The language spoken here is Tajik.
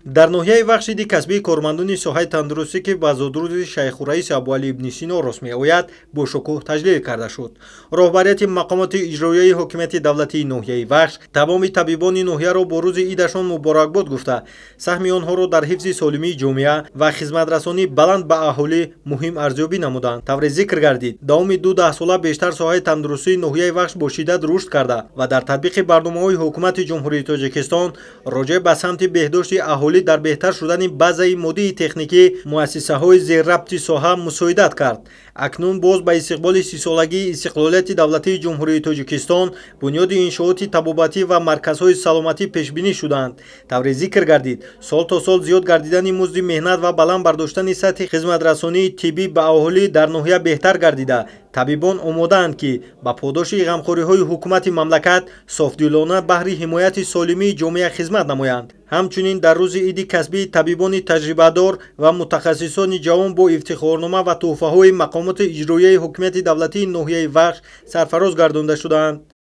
Дар ноҳияи Вахш иди касбии кормандони соҳаи тандурустӣ, ки ба зодрӯзи Шайхураиси Абуалӣ ибни Сино рост меояд, бо шукӯҳ таҷлил карда шуд. Роҳбарияти мақомоти иҷроияи ҳокимияти давлатии ноҳияи Вахш тамоми табибони ноҳияро бо рӯзи идашон муборакбод гуфта, саҳми онҳоро дар ҳифзи солимии ҷомеа ва хизматрасонии баланд ба аҳолӣ муҳим арзёбӣ намуданд. Тавре зикр гардид, давоми ду даҳсола бештар соҳаи тандурустии ноҳияи Вахш бо шиддат рушд карда ва дар татбиқи барномаҳои ҳукумати Ҷумҳурии Тоҷикистон роҷеъ ба самти беҳдошти аҳолӣ дар беҳтар шудани базаи моддии техникӣ муассисаҳои зеррабти соҳа мусоидат кард. Акнун боз ба истиқболи 30-солагии истиқлолияти давлатии Ҷумҳурии Тоҷикистон бунёди иншооти табобатӣ ва марказҳои саломатӣ пешбинӣ шуданд. Тавре зикр гардид, сол то сол зиёд гардидани музди меҳнат ва баланд бардоштани сатҳи хизматрасонии тиббӣ ба аҳолӣ дар ноҳия беҳтар гардида, табибон омодаанд, ки ба подоши ғамхориҳои ҳукумати мамлакат софдилона баҳри ҳимояти солимии ҷомеа хизмат намоянд. Ҳамчунин дар рӯзи иди касбии табибони таҷрибадор ва мутахассисони ҷавон бо ифтихорнома ва тӯҳфаҳои мақомоти иҷроияи ҳокимияти давлатии ноҳияи Вахш сарфароз гардонда шуданд.